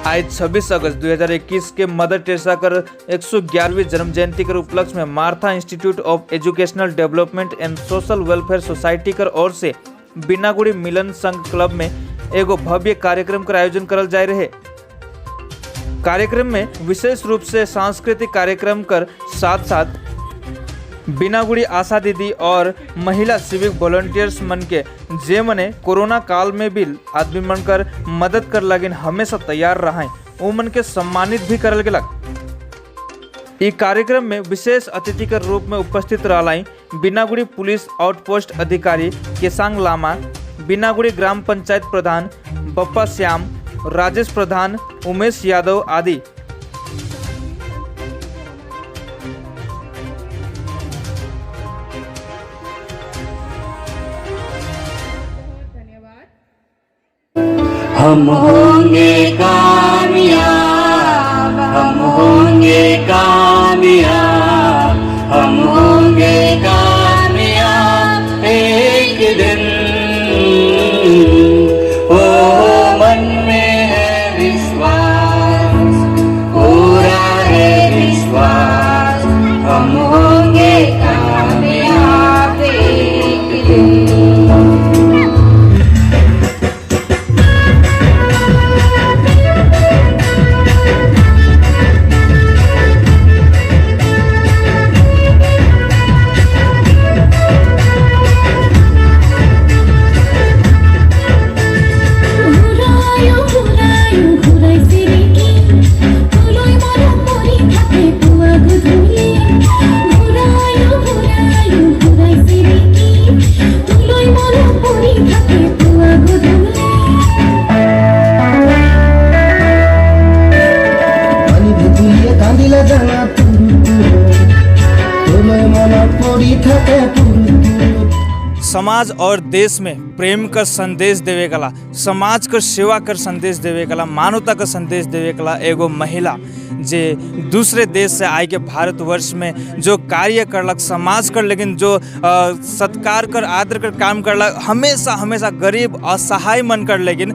आज 26 अगस्त 2021 के mother Teresa कर 111वीं जन्म जयंती के उपलक्ष्य में Martha Institute of Educational Development and Social Welfare Society कर ओर से बिनागुड़ी मिलन संघ क्लब में एगो भव्य कार्यक्रम कर आयोजन करल जाए रहे। कार्यक्रम में विशेष रूप से सांस्कृतिक कार्यक्रम कर साथ साथ बिनागुड़ी आशा दीदी और महिला सिविक वॉलंटियर्स मन के जे मने कोरोना काल में भी आदमी मन कर मदद कर लगिन हमेशा तैयार रहा उ मन के सम्मानित भी करल गेलक। ई कार्यक्रम में विशेष अतिथि के रूप में उपस्थित रहलाई बिनागुड़ी पुलिस आउटपोस्ट अधिकारी केसांग लामा, बिनागुड़ी ग्राम पंचायत प्रधान बप्पा श्याम, राजेश प्रधान, उमेश यादव आदि। हम होंगे कामयाब, हम होंगे कामयाब, हम होंगे कामयाब एक दिन। ओ मन में है विश्वास, पूरा है विश्वास, हम होंगे कामयाब एक दिन। ঘূৰায়ো ঘূৰায়ো ঘূৰাই চিৰিকি, তোলৈ মনত পৰি থাকে পুৱা গধূলি। ঘূৰায়ো ঘূৰায়ো ঘূৰাই চিৰিকি, তোলৈ মনত পৰি থাকে পুৱা গধূলি। পানী ভেকুলীয়ে কান্দিলে জানা তুৰু তুৰু, তোলৈ মনত পৰি থাকে তুৰু তুৰু। समाज और देश में प्रेम का संदेश देवे कला, समाज का सेवा कर संदेश देवे कला, मानवता का संदेश देवे कला एगो महिला जे दूसरे देश से आए के भारतवर्ष में जो कार्य करलक समाज कर, लेकिन जो सत्कार कर आदर कर काम करलक, हमेशा हमेशा गरीब असहाय मन कर लेकिन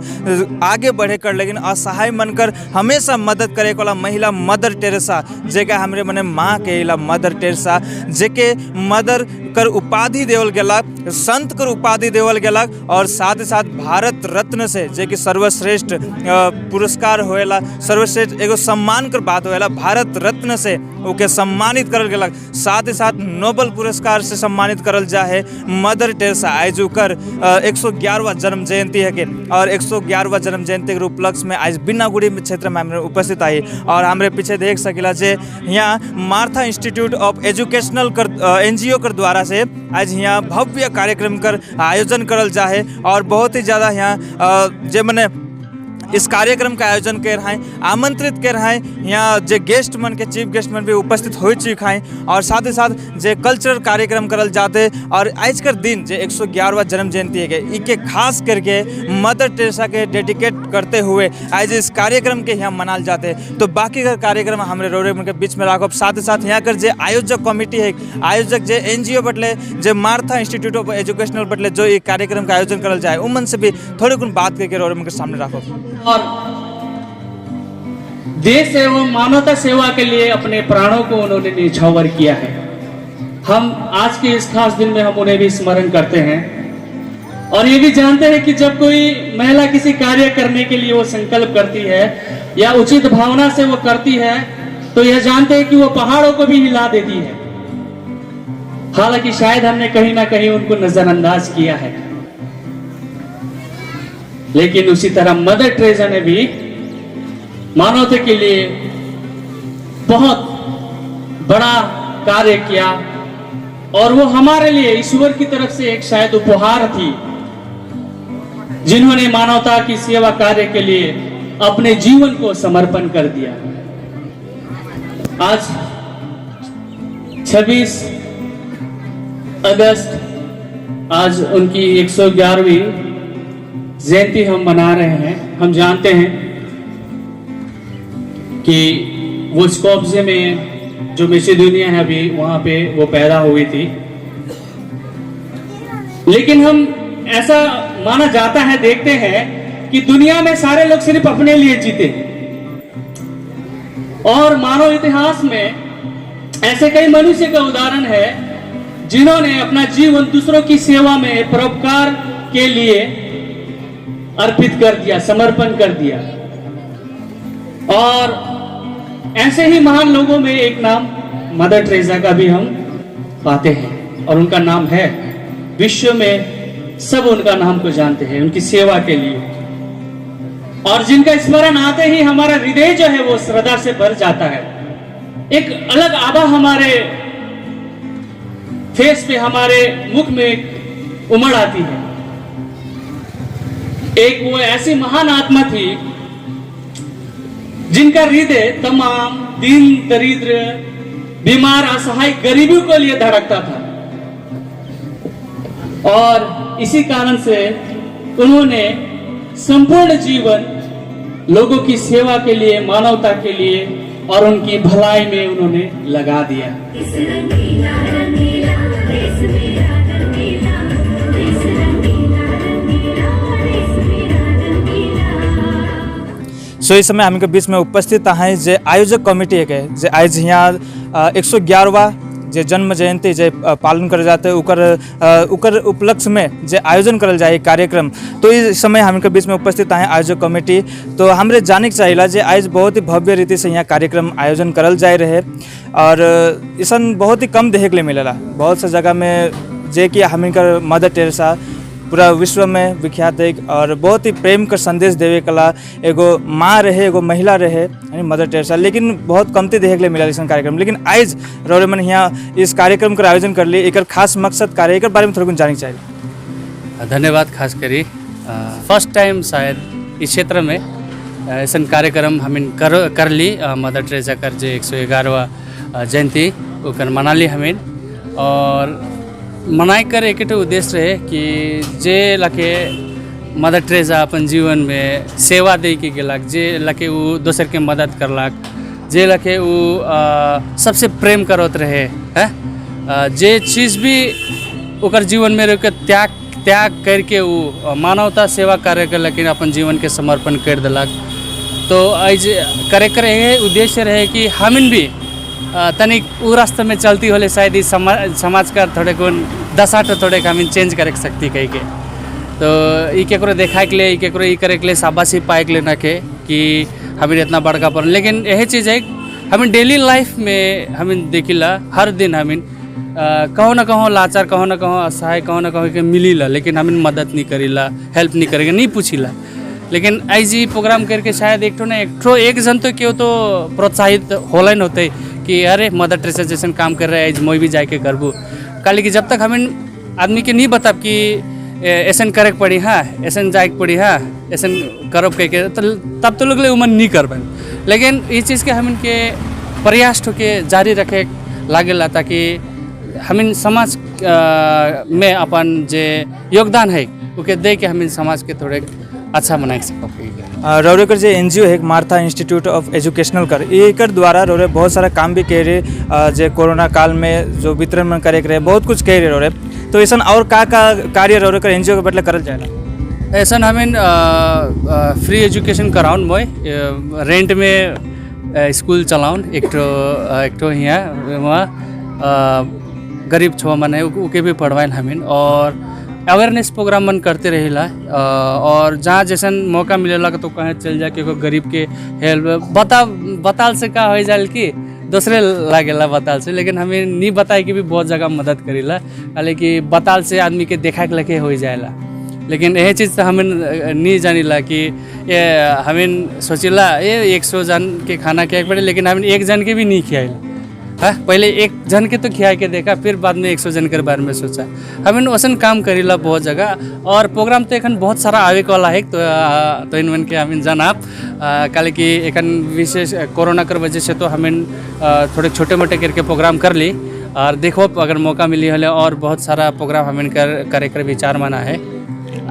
आगे बढ़े कर, लेकिन असहाय मन कर हमेशा मदद करे वाला महिला मदर टेरेसा, जेके हमरे मने माँ के इला मदर टेरेसा, जेके मदर कर उपाधि देवल गेलक, संत कर उपाधि देवल गेलक और साथ ही साथ भारत रत्न से जे कि सर्वश्रेष्ठ पुरस्कार होएला, सर्वश्रेष्ठ एगो सम्मान कर बात होएला, भारत रत्न से ओके सम्मानित करल गेलक, साथ ही साथ नोबेल पुरस्कार से सम्मानित करल जाए मदर टेरेसा। आज ओकर 111वां जन्म जयंती है के और 111वां जन्म जयंती के उपलक्ष्य में आज बिनागुड़ी क्षेत्र में हमरे उपस्थित आई और हमरे पीछे देख सकिला जे यहाँ मार्था इंस्टीट्यूट ऑफ एजुकेशनल कर एनजीओ कर द्वारा से आज यहाँ भव्य कार्यक्रम कर आयोजन करल जाए और बहुत ही ज़्यादा यहाँ जे मने इस कार्यक्रम का आयोजन कर रहे हैं, आमंत्रित कर रहे हैं। यहाँ जे गेस्ट मन के चीफ गेस्ट मन भी उपस्थित हो चुके हैं और साथ ही साथ जे कल्चरल कार्यक्रम करल जाते और आज कर दिन जे 111वां जन्म जयंती है इके खास करके मदर टेरेसा के डेडिकेट करते हुए आज इस कार्यक्रम के यहाँ मनाल जाते। तो बाकी का कार्यक्रम हमारे रोडे के बीच में राखब। साथ ही साथ यहाँ कर जे आयोजक कमेटी है, आयोजक जे एनजीओ बटले, जे मार्था इंस्टीट्यूट ऑफ एजुकेशनल बटले जो ये कार्यक्रम का आयोजन करल जाए, उमन से भी थोड़े कुछ बात करके रोडे के सामने राखब। और देश एवं मानवता सेवा के लिए अपने प्राणों को उन्होंने न्यौछावर किया है। हम आज के इस खास दिन में हम उन्हें भी स्मरण करते हैं और ये भी जानते हैं कि जब कोई महिला किसी कार्य करने के लिए वो संकल्प करती है या उचित भावना से वो करती है, तो यह जानते हैं कि वो पहाड़ों को भी हिला देती है। हालांकि शायद हमने कहीं ना कहीं उनको नजरअंदाज किया है, लेकिन उसी तरह मदर टेरेसा ने भी मानवता के लिए बहुत बड़ा कार्य किया और वो हमारे लिए ईश्वर की तरफ से एक शायद उपहार थी, जिन्होंने मानवता की सेवा कार्य के लिए अपने जीवन को समर्पण कर दिया। आज 26 अगस्त, आज उनकी 111वीं जयंती हम मना रहे हैं। हम जानते हैं कि वो स्कोप्जे में, जो मेसिडोनिया है अभी, वहां पे वो पैदा हुई थी। लेकिन हम ऐसा माना जाता है, देखते हैं कि दुनिया में सारे लोग सिर्फ अपने लिए जीते हैं। और मानव इतिहास में ऐसे कई मनुष्य का उदाहरण है जिन्होंने अपना जीवन दूसरों की सेवा में, परोपकार के लिए अर्पित कर दिया, समर्पण कर दिया। और ऐसे ही महान लोगों में एक नाम मदर टेरेसा का भी हम पाते हैं और उनका नाम है विश्व में, सब उनका नाम को जानते हैं उनकी सेवा के लिए और जिनका स्मरण आते ही हमारा हृदय जो है, वो श्रद्धा से भर जाता है। एक अलग आभा हमारे फेस पे, हमारे मुख में उमड़ आती है। एक वो ऐसी महान आत्मा थी जिनका हृदय तमाम दीन, दरिद्र, बीमार, असहाय, गरीबों के लिए धड़कता था और इसी कारण से उन्होंने संपूर्ण जीवन लोगों की सेवा के लिए, मानवता के लिए और उनकी भलाई में उन्होंने लगा दिया। देस रंगीला रंगीला, देस मेरा रंगीला, देस रंगीला रंगीला, देस मेरा रंगीला। सो इस समय हमके बीच में उपस्थित हैं जे आयोजक कमेटी के, जे आज यहाँ 111वां जे जन्म जयंती जे पालन करल जाते, उकर उपलक्ष्य में जे आयोजन करल जाए कार्यक्रम। तो इस समय हमके बीच में उपस्थित हैं आयोजक कमेटी। तो हमरे जाने के चाहिए जे आज बहुत ही भव्य रीति से यहाँ कार्यक्रम आयोजन करल जाए रहे और ऐसा बहुत ही कम देखे के लिए मिलेला बहुत सा जगह में, जे कि हमकर मदर टेरेसा पूरा विश्व में विख्यात है और बहुत ही प्रेम का संदेश देवे कला एगो माँ रहे, एगो महिला रहे, यानी मदर टेरेसा। लेकिन बहुत कमती देखे के लिए मिला ऐसा कार्यक्रम। लेकिन आज रौरे मन यहाँ इस कार्यक्रम का आयोजन कर ली, एकर खास मकसद कार्य, एकर बारे में थोड़ा कुछ जाने के चाहिए। धन्यवाद। खास करी फर्स्ट टाइम शायद इस क्षेत्र में ऐसा कार्यक्रम हमिन कर कर ली। मदर टेरेसा कर जे 111वां जयंती, ओकर मनाली हमिन और मनाए कर एक ठो उद्देश्य रहे कि जे लके मदर टेरेसा अपन जीवन में सेवा दे के गेलक, जे लके उ दोसर के मदद करलक, जे लके उ सबसे प्रेम करत रहे हैं, जे चीज़ भी ओकर जीवन में रह के त्याग त्याग करके उ मानवता सेवा करे के लेकिन अपन जीवन के समर्पण कर देलक। तो एज करे करे यही उद्देश्य रहे कि हमिन भी तनिक उ रास्ते में चलती होले शायद इस समाज का थोड़े गुण दशा तो थोड़े हमिन चेंज करे के सकती कही के। तो ई केकरो देखाए के लिए, ई केकरो ई करे के लिए, शाबाशी पाए के लिए ना के कि हमिन इतना बड़का पर, लेकिन यही चीज़ है, हमिन डेली लाइफ में हमिन देखिला, हर दिन हमिन कहो न कहो लाचार, कहो न कहो असहाय, कहो न कहो के मिलीला, लेकिन हमिन मदद नहीं करीला, हेल्प नहीं करेंगे, नहीं पूछीला। लेकिन ऐसी प्रोग्राम करके शायद एक ठो ना एक ठो एक जन तो क्यों तो प्रोत्साहित होला न होते कि अरे, मदर टेरेसा जैसन काम कर रहे हैं, मोई भी जाके करबू। काली कि जब तक हमें आदमी के नहीं बताब कि ऐसन करे के पड़ी, हाँ, ऐसन जाए के पड़ी, हाँ, ऐसन करब कह के, तो तब तो लोग ले उमन नहीं कर पाए। लेकिन इस चीज़ के हमिन के प्रयास के जारी रखे लागेला ताकि हमिन समाज में अपन जे योगदान है, ओके दे के हमिन समाज के थोड़े अच्छा बनाए सकब। रौरे कर जे एनजीओ है, मार्था इंस्टीट्यूट ऑफ एजुकेशनल कर, एकर द्वारा रौरे बहुत सारा काम भी करे रहे, जे कोरोना काल में जो वितरण में करे के रहे, बहुत कुछ करे रहे रौरे। तो ऐसा और का का कार्य रौरे कर एनजीओ के बदले करल जाएला? ऐसा हमें फ्री एजुकेशन कराउन, मोय रेंट में स्कूल चलाउन। एक ठो यहाँ वहाँ गरीब छुआ मन है, उके भी पढ़वाइन हमिन और अवेयरनेस प्रोग्राम मन करते रहिला और जहाँ जैसन मौका मिलेला तो कहीं चल जाके कोई गरीब के हेल्प बता बताल से का हो जाए कि दूसरे लागेला बताल से, लेकिन हमें नहीं बताए कि भी बहुत जगह मदद करीला। हालांकि बताल से आदमी के देखा के लगे हो जाएला, लेकिन यही चीज़ तो हमें नहीं जानिला कि ये हमें सोचिला ये 100 जन के खाना खियाए के पड़े, लेकिन हमें एक जन के भी नहीं खियाइला। हाँ, पहले एक जन के तो खिया के देखा, फिर बाद में 100 जन के बारे में सोचा। हमें वैसन काम करीला बहुत जगह और प्रोग्राम तो एखन बहुत सारा आवे के वाला है। तो इन मन के हमें जनाब काले कि एखन विशेष कोरोना कर वजह से तो हमें थोड़े छोटे मोटे करके प्रोग्राम कर ली और देखो, अगर मौका मिली हले और बहुत सारा प्रोग्राम हमें कर करे कर विचार मना है।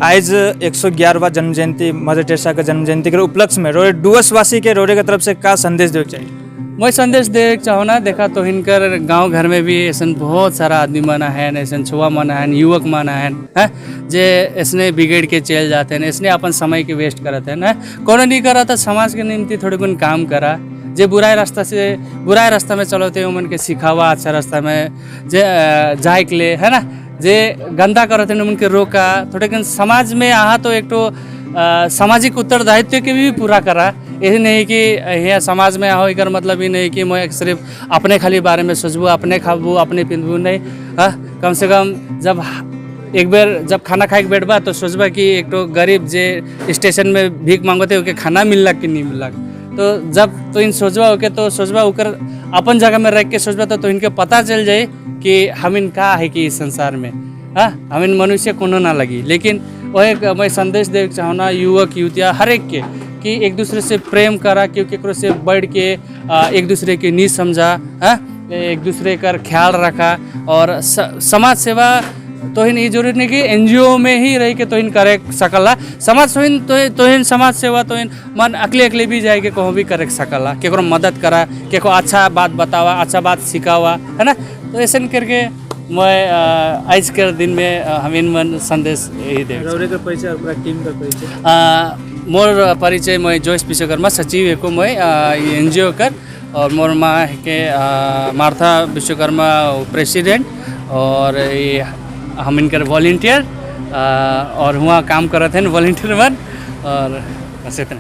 आज 111वां जन्म जयंती, मदर टेरेसा के जन्म जयंती के उपलक्ष्य में रोरे डुअर्सवासी के रोरे के तरफ से का संदेश देवे के चाहिए? मैं संदेश दे चाहो ना, देखा तो हिनकर गांव घर में भी ऐसा बहुत सारा आदमी मना है, ऐसा छुआ मना है, युवक मना है, हैं जे ऐसने बिगड़ के चल जाते हैं, ऐसने अपन समय के वेस्ट करते हैं ना। कोनो नहीं करा तो समाज के निमित्त थोड़े गुण काम करा। जे बुराई रास्ता से, बुराई रास्ता में चलते, उमन के सिखावा अच्छा रास्ता में जे जाए के लिए, है ना? जे गंदा करते हैं, उनके रोका थोड़े। कन समाज में आहा तो एक तो सामाजिक उत्तरदायित्व के भी पूरा करा। यही नहीं कि यहाँ समाज में आओ, एकर मतलब ही नहीं कि मैं सिर्फ अपने खाली बारे में सोचबू, अपने खाबू, अपने पिंदबू। नहीं। हाँ, कम से कम जब एक बेर जब खाना खाए के बैठबा तो सोचबा कि एक तो गरीब जे स्टेशन में भीख मांगते, ओके खाना मिलला कि नहीं मिलला। तो जब तो इन सोचबा ओके, तो सोचबा ओकर अपन जगह में रख के सोचबा तो इनके पता चल जाए कि हम इन का है कि इस संसार में, हाँ, हम इन मनुष्य कोनो ना लगी। लेकिन वह एक मैं संदेश दे चाहना युवक युवतियाँ हर एक के कि एक दूसरे से प्रेम करा, क्योंकि केकरो से बढ़ के एक दूसरे के नहीं समझा। हाँ, एक दूसरे का ख्याल रखा और समाज सेवा तो हिन ये जरूरी नहीं कि एनजीओ में ही रह के तो हिन करे सकला समाज सोहिन। तो हिन समाज सेवा तो हिन मन अकले अकले भी जाए के कहूँ भी करे सकला। केकरो मदद करा, केको अच्छा बात बतावा, अच्छा बात सिखावा, है ना? तो ऐसे करके मैं आज के दिन में हम इन मन संदेश यही दे। रौरे का परिचय और पूरा टीम का परिचय। मोर परिचय, मैं जोइस विश्वकर्मा, सचिव एको मैं एनजीओ कर और मोर माँ के मार्था विश्वकर्मा प्रेसिडेंट और ये हम इनकर वॉलेंटियर और हुआ काम करत हैं वॉलेंटियर मन और बस इतना।